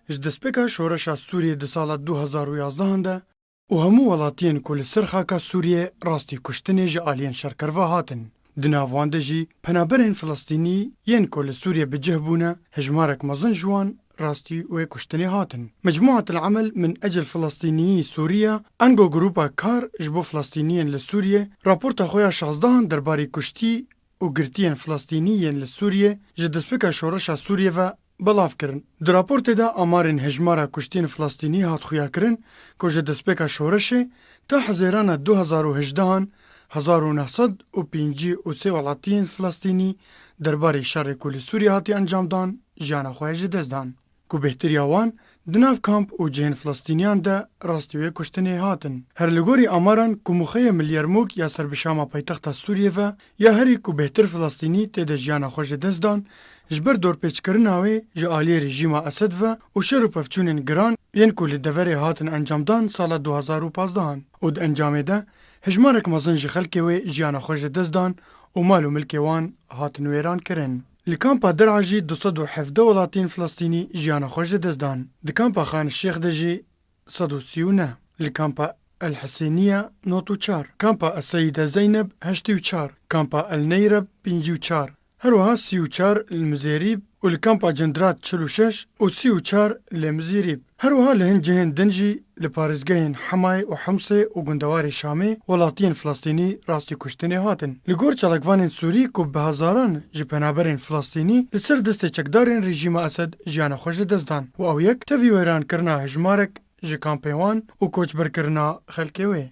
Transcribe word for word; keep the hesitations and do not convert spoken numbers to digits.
Ji destpêka şoreşa Sûriyê di sala du hezar û yazdehan de û hemû welatiyên ku li ser xaka Sûriyê rastî kuştinê ji aliyên şerkerva hatin. Di nav wan de jî penaberên Filistînî yên ku li Sûriyê bi cih bûne, hejmarek mezin ji wan rastî wê kuştinê hatin. Mecmuatil Emel min Ecel Filistîniyî Sûriya, ango grupa kar ji bo Filistîniyên li Sûriyê, raporta xwe ya şazdehan derbarî kuştî û girtiyên Filistînî yên li Sûriyê ji destpêka şoreşa Sûriyê ve belav kirin. Di raportê de amarên hejmara kuştiyên Filistînî hat xuyakirin ku ji destpêka şoreşê ta Hezêrana du hezar û hejdehan hezar û neh sed û pêncî û sê welatiyên Filistînî derbarê şerê ku li Sûriyê hatiye encamdan jiyana xwe ji dest dan. Ku bêhtir ya wan di nav kamp û cihên Filistîniyan de rastî wê kuştinê hatin. Her li gorî amaran ku muxeyê Milyermûk ya ser bi Şama paytexta Sûriyê ve ya herî ku bêhtir Filistînî tê de jiyana xwe ji dest dan, ji ber dorpêçkirina wê ji aliyê rejîma Esed ve û şer û pevçûnên giran yên ku li deverê hatin encamdan sala du hezar û pazdehan û di encamê de hejmarek mezin ji xelkê wê jiyana xwe ji dest dan û mal û milkê wan hatin wêran kirin. Li kampa Der'a jî du sed û hevdeh welatiyên Filistînî jiyana xwe ji dest dan. Di kampa Xan Şêx de jî sed û sî û neh. Li kampa El Hesêniye nod û çar. Kampa Eseyîde Zeyneb heştê û çar. Kampa El Neyreb pêncî û çar. Her wiha sî û çar li Mizêrîb û li kampa Cindrat çil û şeş û sî û çar li Mizêrîb. Her wiha li hin cihên din jî li parêzgehên Hemayê û Himsê û gundewarê Şamê welatiyên Filistînî rastî kuştinê hatin. Li gor çalakvanên Sûrî ku bi hezaran ji penaberên Filistînî li ser destê çekdarên rejîma Esed jiyana xwe ji dest dan û ew yek tevî wêrankirina hejmarek ji kampên wan û koçberkirina xelkê wê.